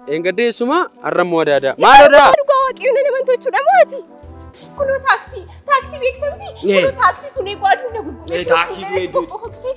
Eengaddeessuma har'a immoo adaadaa. Maalodhaa? Dhugaa waaqayyoon nama tochuudha maati. Kunoo taaksii taaksii beektamti. Kunoo taaksii sun eeguu aduun na guggubee. Taaksii du'e Boqoqsee.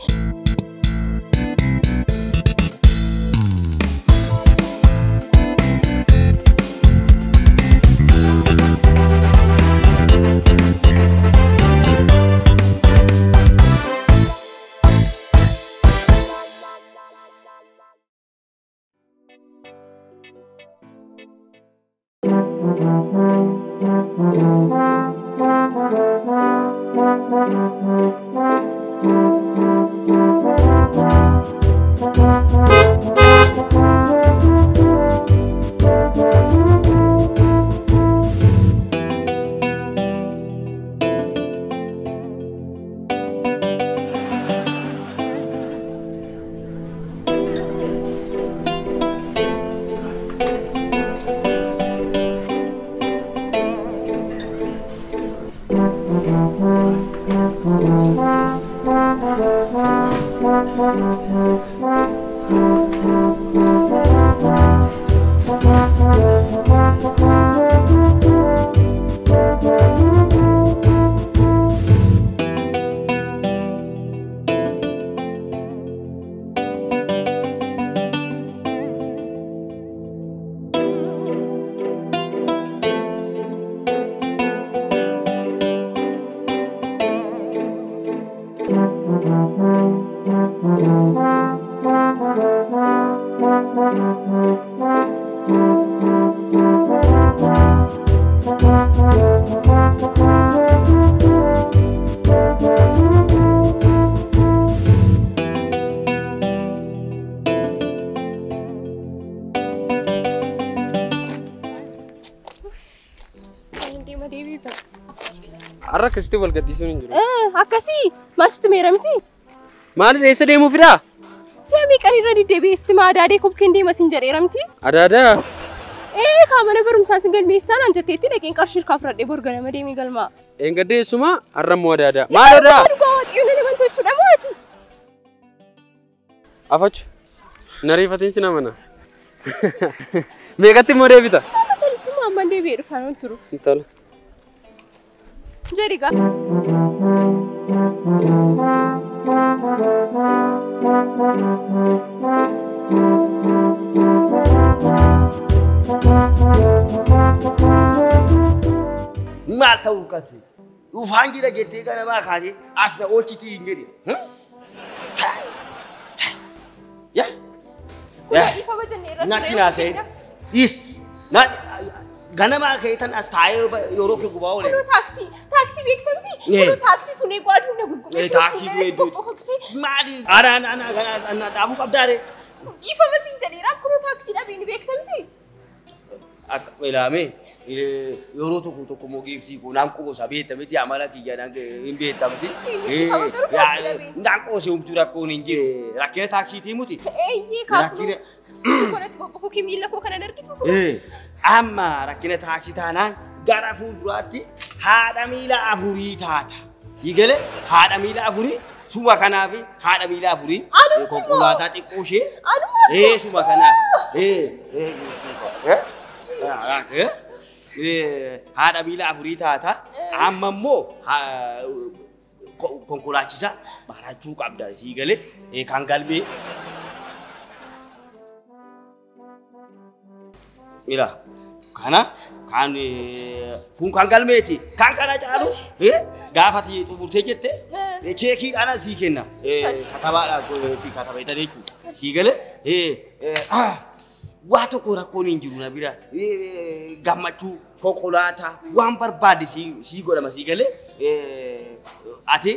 Har'a akkasitti wal gaddisuun hin jiru. Akkasii maasitti meeramti. Maali eessa deemuu fidaa? Si'a meeqan irra deddeebi'eesti maa adaadee kopheen deema siin jedheeramti. Adaadaa? Ee kaa mana barumsaa sin galmeessaan an jetteetti dhaqeen qarshii hirkaa fudhadhee bor ganama deemee galmaa. Eengaddeessuma har'a immoo adaadaa. Maalodhaa? Dhugaa waaqayyoon nama tochuudha maati. Afachu nariifatiin si namana. Meeqatti immoo deebita? Amma salisuma amman deebi'ee dhufaan waan turu. Tola. Jedhi gaa. Maal ta'uu qabsi? Dhufaan jira jettee ganamaa kaatee as na oolchitii hin jedhe. Yaa. Kun dhiifama jennee irra Natti naasa'e. Dhiis. Ganamaa kee tan as taa'ee yeroo kee gubaa oole. Kunoo taaksii taaksii beektamti. Kunoo taaksii sun eeguu aduun na guggubee. Taaksii du'e du'e. Boqoqsee. Maali? Ana ana ana dhaabuu qabdaare. Dhiifama siin jedheera kunoo taaksii dhabee ni beektamti. Akka ilaame yeroo tokko tokko immoo geefsii koo naan qoosa beektamti amala kiyya naan hin beektamti. Dhiifama garuu taaksii dhabee. Naan qoose humtuu rakkoon hin jiru. Rakkina taaksiitii muti. Eeyyee kaakunoo. Konatti boqoqee miila koo kanan argitu. Amma rakkina taaksii taanaan gara fuulduraatti haadha miila afurii taata. Siigale haadha miila afurii suma kanaaf haadha miila afurii konkolaataa xiqqoo ishee. Suma kanaaf. Haadha miila afurii taata. Amma immoo konkolaachisa barachuu qabda siigale kan galmee. Mira, kana kan kun kan galmeeti. Kan kana caalu gaafa xumurtee jette cheekiidhaan sii kenna. Katabaadhaan sii katabeeta jechuudha. Sii galee waa tokko rakkoon hin jiru na bira gammachuu konkolaataa waan barbaade sii godhama sii galee ati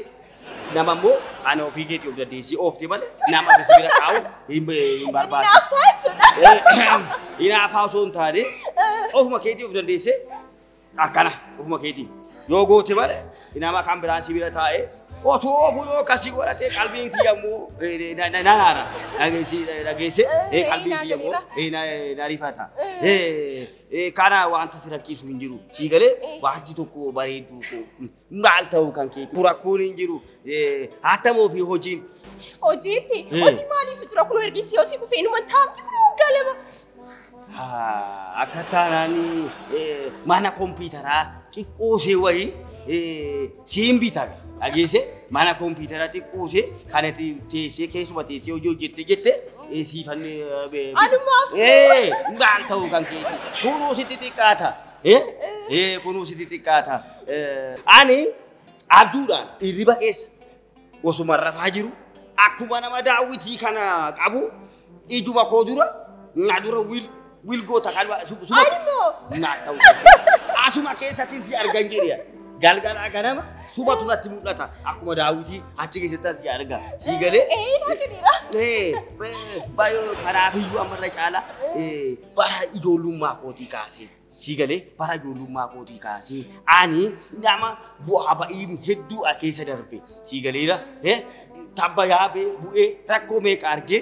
nama immoo kan ofii keetii of dandeessii oofte malee nama si bira kaa'u hin barbaadu. Hinaaftaa jechuudha. Hinaafaa osoo hin taane ofuma keetii of dandeessee akkana ofuma keetii yoo goote malee nama kan biraan si bira taa'ee otoo ofu yoo akkasii godhatee qalbiin tiyya immoo nan haara dhageessee qalbiin tiyya immoo na rifata. Kana wanta si rakkisu hin jiru. Sii galee wanti tokko bareedu maal ta'uu kan keeti. Rakkoon hin jiru. Haatamoo fi hojiin. Hojiitti hojii maaliif jira kun ergi si hojii kufee numa taamti kun Waggaa 2. Akka taanaan mana kompiitaraa xiqqoosee wayii siin bitame. Dhageesse mana kompiitaraa xiqqoosee kan itti teessee keessuma teessee hojii hojjette jette siifannee. Anumaaf. Maal ta'uu kan keeti. Kunuu sitti xiqqaata. Kunuu sitti xiqqaata. Ani abjuudhaan hirriba keessa osuma rafaa jiru akkuma nama daawwitii kana qabu ijuma koo dura na dura wil goota kan suma. Animmoo. Na ta'uu asuma keessatti si argan jedhe galgala ganama subatu natti mul'ata akkuma daawwitii achi keessatti si arga si galee. Naa gadiira. Baay'ee kanaafiyyuu ammarra caala bara ijoollummaa kootii kaasee si galee bara ijoollummaa kootii kaasee ani nama bu'aa ba'ii hedduu keessa darbe si galeera tabba yaabee bu'ee rakkoo meeqa argee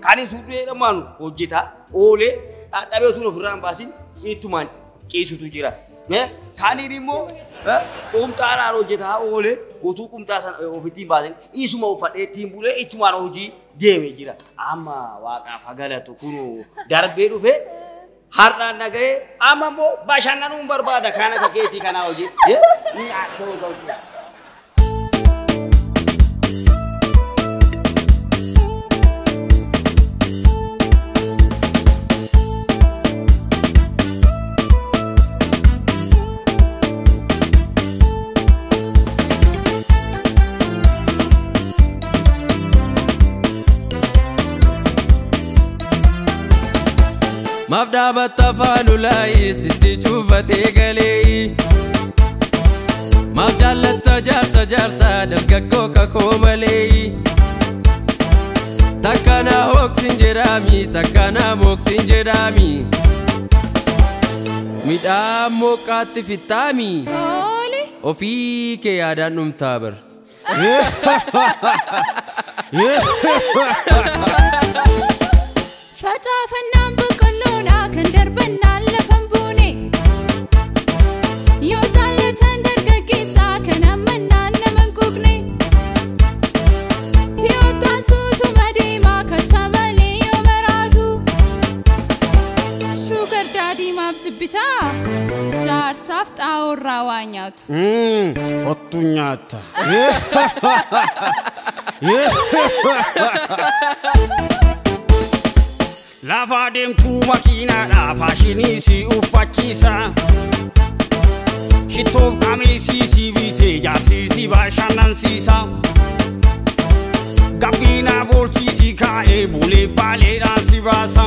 kan hin suudhee dhammaanu hojjetaa oolee dhadhabee utuu ofirraa hin baasin ittumaan ciisutu jira. Kaniin immoo qumxaadhaan hojjetaa oolee utuu qumxaa sana ofitti hin baasin isuma uffadhee ittiin bulee ittumaan hojii deeme jira. Amma waaqaaf haa galatu kunuu darbee dhufee har'aan nagahee amma immoo bashannanuun barbaada kan akka keetii kanaa hojii. Maaf dhaabbata faalulaayi sitti cufatee galee. Maaf jaallatta jaarsa jaarsa dargaggoo kakoo malee. Takka na hoogsin jedhaami takka na moogsin jedhaami. Midhaan mooqaatti fixaami. Ofii kee yaadaan dhumtaa bar. Facaafannaan boqqolloodhaa kan darbannaan lafan buune. Yoo jaallatan dargaggeessaa kan ammannaan nama hin quuqne. Tiyootaan suutuma deemaa kacha malee yoo maraatu. Shuugar daadiimaaf jibbitaa jaarsaaf xaa'oorraa waa nyaatu. Kottu nyaata. Lafa deemtuu makiinaadha faashinii si uffachiisa. Shittoof qamisii si bitee jaarsi si bashannansiisa. Gabbiinaa boolsiisii kaa'ee bulee baaleedhaan si baasa.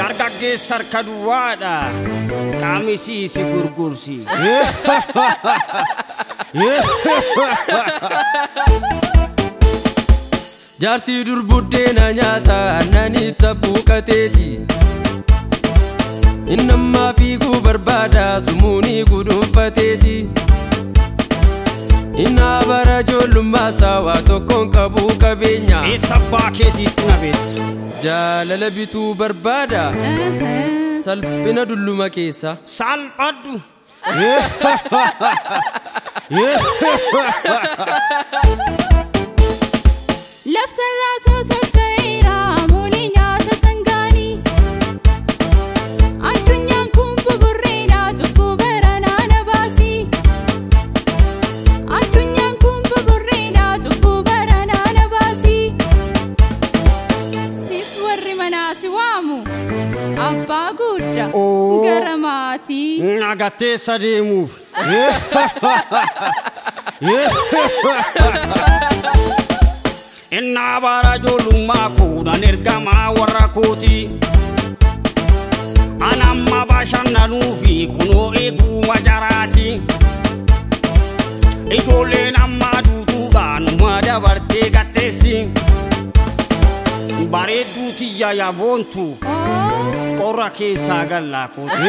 Dargaggeessa harka duwwaadha qaamisii si gurgursi. Jaarsi dur buddeena nyaata aannanii tabbuuqateeti. Inni ammaa fiiguu barbaada sumuunii guduunfateeti. Inni bara ijoollummaa isaa waa tokkoon qabu qabeenya. Eessa abbaa keetiitti na beekta? Jaalala bituu barbaada salphina dulluma keessa. Salphadhu. Laftarraa sosocho'eera moolii nyaata sangaanii. Addunyaan kun buburreedha cubbuu baranaa na baasi. Addunyaan kun buburreedha cubbuu baranaa na baasi. Siis warri manaa si waamu abbaa guddaa gara maatii. Nagatteessa deemuuf. Innaa bara ijoollummaa kuudhan ergamaa warra kooti. Anamma bashannanuu fi kunoo eeguma jaraati. Ijoolleen ammaa duutuudhaan numa dabartee gatteessi. Bareedduu tiyya yaboontu qorra keessaa gallaa kooti.